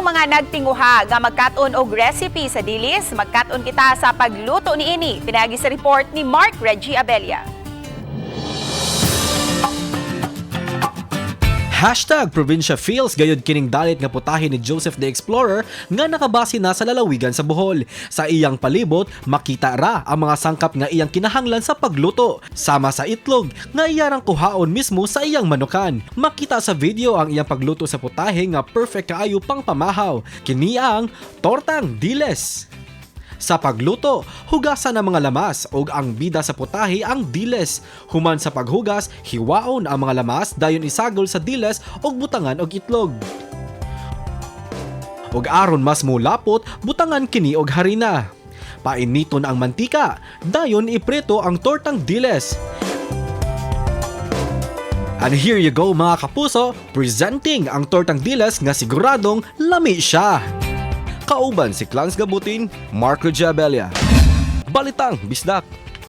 mga nagtinguha nga magkat-on og recipe sa dilis, magkat-on kita sa pagluto niini. Pinaagi sa report ni Mark Reggie Abella. #ProbinsyaFeels gayud kining dalit nga putahe ni Joseph the Explorer nga nakabase na sa lalawigan sa Bohol. Sa iyang palibot, makita ra ang mga sangkap nga iyang kinahanglan sa pagluto, sama sa itlog nga iyarang kuhaon mismo sa iyang manukan. Makita sa video ang iyang pagluto sa putahe nga perfect kaayo pang pamahaw. Kini ang tortang diles. Sa pagluto, hugasan ang mga lamas ug ang bida sa putahe ang diles. Human sa paghugas, hiwaon ang mga lamas dayon isagol sa diles ug butangan og itlog. Ug aron mas mulapot, butangan kini og harina. Painiton ang mantika, dayon iprito ang tortang diles. And here you go, mga kapuso, presenting ang tortang diles nga siguradong lami siya. Kauban si Clans Gabutin, Marco Jabelia. Balitang Bisdak.